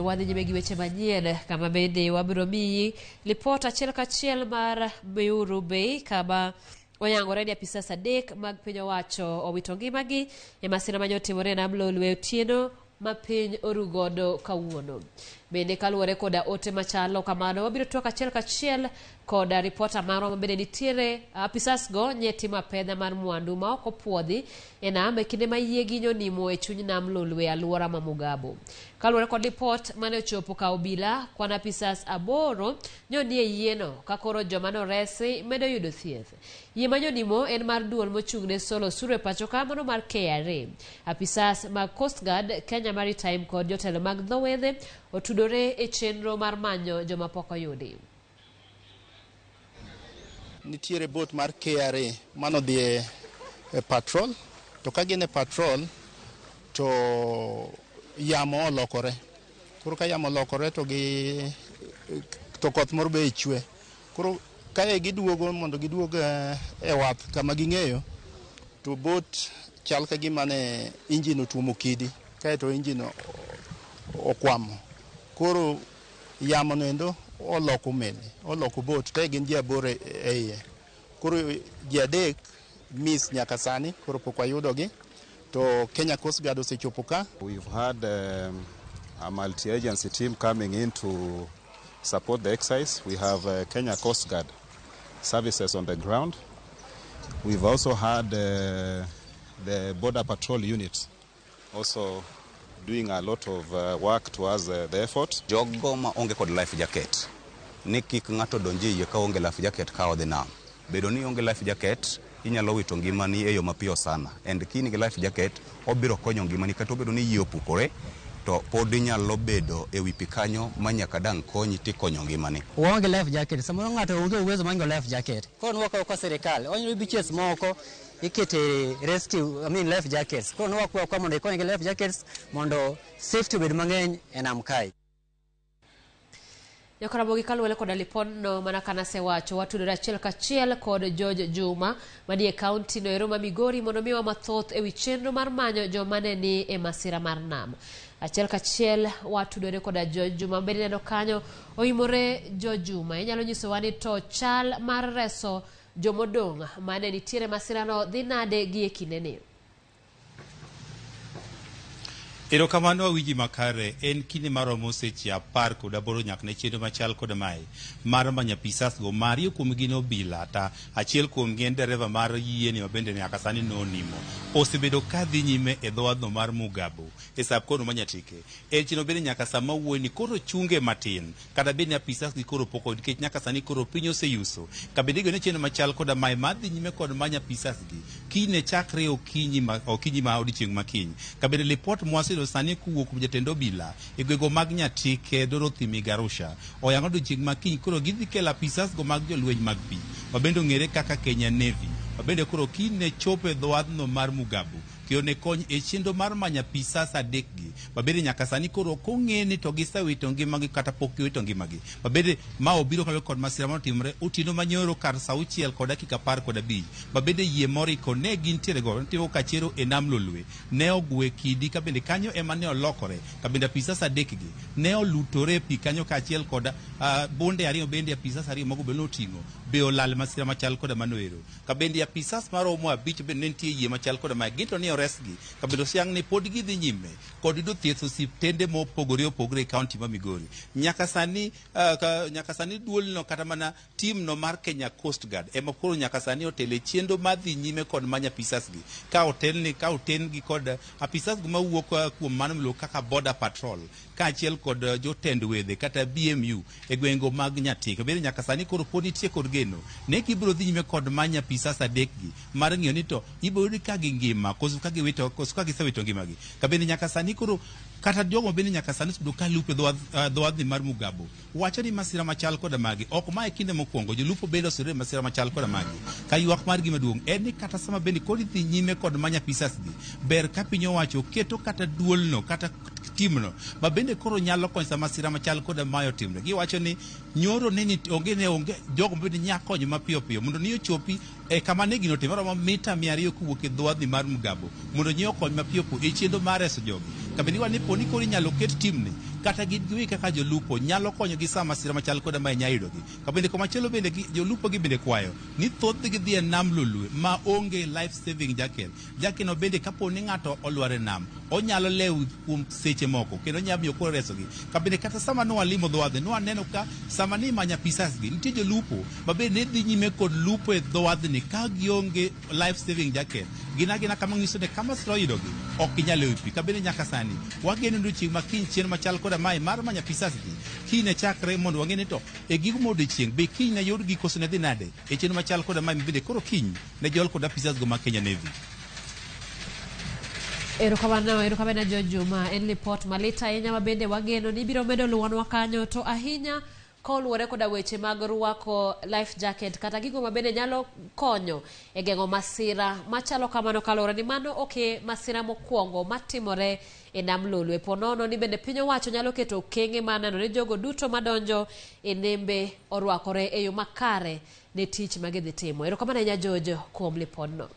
Wadhi nyime gi weche manyien kama bende wabiro miyi lipot achiel kachiel mar Miuru Bay kama oyangore ni apisas 3 mag piny owacho owito ngimagi e masira mane otimore e nam Lolwe otieno ma piny orugodo kawuono. Bende kaluwore koda ote machalo kamano, wabiro twak achiel kachiel koda ripota marwa mabende nitiere apisas go nye timo apedha mar mwandu ma ok opuodhi e nam e kinde ma yiegi nyonimo e chuny nam Lolwe alwora ma Mugabo. Kaluwore kod lipot mane ochopo ka obila, kwan apisas 8 nyonie yieno ka koro joma noresi medo yudo thieth. Yie ma nyonimo en mar duol mochung' ne solo osuru e pacho ka mano mar KRA. Apisas mag Coast Guard, Kenya Maritime kod jotelo mag dho wedhe otudore e chenro mar manyo joma pok oyudi. Nitiere boat mar KRA manodhi e patrol, to ka gin e patrol to yamo olokore. Koro ka yamo olokore to gi to koth moro be chwe. Koro kae giduogo mondo giduog e wath kama ging'eyo, to boat chal ka gima ne engine otuomo kidi, kaeto engine okwamo. Koro yamo noendo oloko meli, oloko boat, te gin ji 8 e iye. Koro ji 3 miss nyaka sani, koro pok wayudogi. To Kenya Coast Guard osechopo ka. We've had a multi-agency team coming in to support the exercise. We have Kenya Coast Guard services on the ground. We've also had the Border Patrol unit also doing a lot of work towards the effort. Jogo ma onge kod life jacket ni kik ng'ato donj e yie ka onge life jacket ka odhi nam. Bedo ni onge life jacket inyalo wito ngimani e yo mapiyo sana. And ka in gi life jacket obiro konyo ngimani kata obedo ni yie opukore to pod inyalo bedo e wi pi kanyo ma nyaka dang' konyi tikonyo ngimani. Waonge life jacket, samoro ng'ato onge uwezo mar ng'iewo life jacket. Koro nwakawo ka sirikal, wanyalo beaches moko ikete rescue, I mean life jackets. Koro nwakwayo kwa mondo ikony gi life jackets mondo safety obed mang'eny e nam kae. Nyakaramogi kaluwore koda lipodno mana ka nasewacho, watudore achiel kachiel kod George Juma manie kaunti no ero ma Migori mondo miwa mathoth ewi chenro mar manyo joma ne ni e masira mar nam. Achiel kachiel watudore koda George Juma bende neno kanyo oimore. George Juma, inyalo nyisowa ni to chal mar reso jomodong' mane nitiere masirano dhi nade gi e kindeni? Erokamano awinji makare. En kinde maromo seche 18 nyaka ne chenro machal kod mae mar manyo apisas go ma 2 kuomgi ne obila ta achiel kuomgi en dereva mar yieni ma bende nyaka sani nonimo osebedo ka dhi nyime e dho wadhno mar Mugabo e sab kono ma Nyatike. En chenro bende nyaka sama wuoyi ni koro chunge matin kata bed ni apisas gi koro pok oyud nikech nyaka sani koro piny oseyuso ka bende igeno chenro machal koda mae mar dhi nyime kod manyo apisas gi kiny chakre okinyi ma odiochieng' ma kiny. Ka bende lipot mwaseyudo sani kowuok kuom jatend obila e gwego mag Nyatike Dorothy Migarusha oyango odiochieng' ma kiny koro gidhi kelo apisas go mag jolweny mag pi ma bende ong'ere kaka Kenya Navy ma bende koro kiny ne chopo e dho wadhno mar Mugabo kendo ne kony e chenro mar manyo apisas 3 gi ma bende nyaka sani koro ok ong'e ni to gisewito ngimagi kata pok giwito ngimagi. Ma bende ma obiro kaluwore kod masira manotimore otieno manyoro kar sa 6:15 ma bende yie moriko ne gintiere go notimo kachero e nam Lolwe ne ogwe kidi ka bende kanyo ema ne olokore ka bende apisas 3 gi ne olutore e pi kanyo kaachiel kod bunde 2 bende apisas 2 mago bende noting'o be olal masira machal koda mano ero. Ka bende apisas maromo 5 bende ne nitie yie machal koda mae gin to ne oresgi ka bende osiang ni pod gidhi nyime kod yudo thieth osiptende mopogore opogore e kaunti ma Migori. Nyaka sani nyaka sani duolno kata mana tim no mar Kenya Coast Guard ema koro nyaka sani otelo e chenro mar dhi nyime kod manyo apisas gi ka otelni ka oten gi kod apisas go mawuok kuom mano miluongo kaka Border Patrol kaachiel kod jotend wedhe kata BMU e gwenge mag Nyatike. Bende nyaka sani koro pod nitie kod geno ne gibiro dhi nyime kod manyo apisas 3 gi mar ng'iyo ni to ibiro yudi ka gingima koso ka giwito koso ka gisewito ngimagi. Ka bende nyaka sani koro kata jogo bende nyaka sani osebedo ka lupo e dho wadhni mar Mugabo wacho ni masira machal koda magi ok mae kinde mokwongo jolupo bende oseyudore e masira machal koda magi. Ka ywak margi maduong' en ni kata sama bende koro idhi nyime kod manyo apisas gi ber ka piny owacho keto kata duolno kata timno ma bende koro nyalo konyo sama masira machal koda mae otimre. Giwacho ni nyoro ne ni onge ne onge jogo ma bende nya konyo mapiyo piyo mondo ni ochopi e kama ne gino otimore maromo mita 200 kowuok e dho wadhni mar Mugabo mondo nyi okony mapiyo piyo e chenro mar reso jogi. Ka bende iwacho ni poni koro inyalo ket timni kata gin giwegi kaka jolupo nyalo konyogi sa masira machal koda mae nyalo yudogi. Kabende komachielo bende jolupo gi bende kwayo ni thothgi dhi e nam Lolwe ma onge life saving jacket. Jacket no bende kapo ni ng'ato olwar e nam onyalo lew kuom seche moko kendo nyalo miyo koro resogi. Kabende kata sama nwalimo dho wadhni nwaneno ka sama ni imanyo apisas gi nitie jolupo ma bende ne dhi nyime kod lupo e dho wadhni ka gionge life saving jacket. Gin agina kama nyiso ni kama masira oyudogi ok ginyal lewo e pi. Kabende nyaka sani wageno ni odiochieng' ma kiny chenro machal koda mae mar manyo apisas gi kiny ne chakre mondo wang'e ni to e giko mar odiochieng' be kiny ne yudgi koso ne dhi nade e chenro machal koda mae bende koro kiny ne jol kod apisas go mag Kenya Navy. Erokamano, erokamano George Juma. En lipot malit ahinya ma bende wageno ni ibiro medo luwonwa kanyo to ahinya koluwore koda weche mag rwako life jacket kata gigo ma bende nyalo konyo e geng'o masira machalo kamano kaluwore ni mano ok masira mokwongo matimore e nam Lolwe. Po nono ni bende piny owacho nyalo keto okenge mar neno ni jogo duto madonjo e nembe orwakore e yo makare ne tich ma gidhi timo. Erokamano ahinya George kuom lipodno.